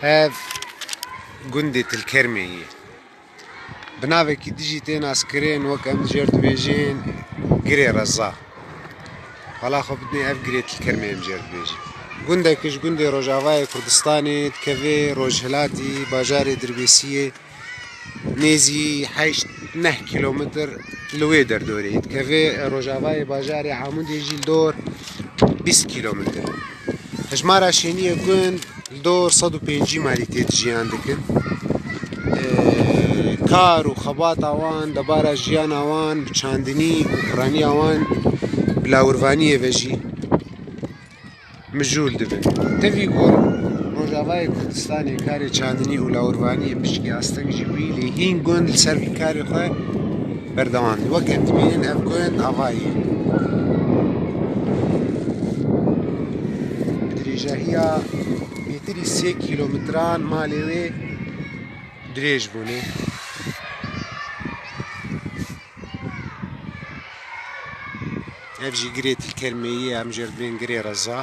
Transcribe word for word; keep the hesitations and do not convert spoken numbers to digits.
Ev gundê Tilkermê ye. Bi navekî dijî tê naskirin, wek em jêr dibêjin Girê Reza. Xwela xwe bidinê, ev Girê Tilkermê em jêr dibêjin. Gundek ji gundê Rojavayê Kurdistanê dikeve rojhilatî bajarê Dirbêsiyê, nêzî heşt neh kîlometr li wê derdorê. Dikeve rojavayê bajarê Amûdê jî li dor bîst kîlometr. Hejmara şêniyê gund li dor sed û pêncî malî tê de jiyan dikin. Ee, kar û xebata wan, debara jiyana wan bi çandinî û piraniya wan bi lawirvaniyê ve jî mijûl dibin. Tevî ku Rojavayê Kurdistanê karê çandinî û lawirvaniyê pişkî asteng jî bûyî, lê hîn gund li ser vî karê xwe berdewam dikin. Wek em dibînin, ev gund ava ye. Bi dirêjahiya pêtirî sê kîlometran malê wê dirêj bûne. Ev jî Girê Tilkermê ye, em jêr dibên Girê Reza.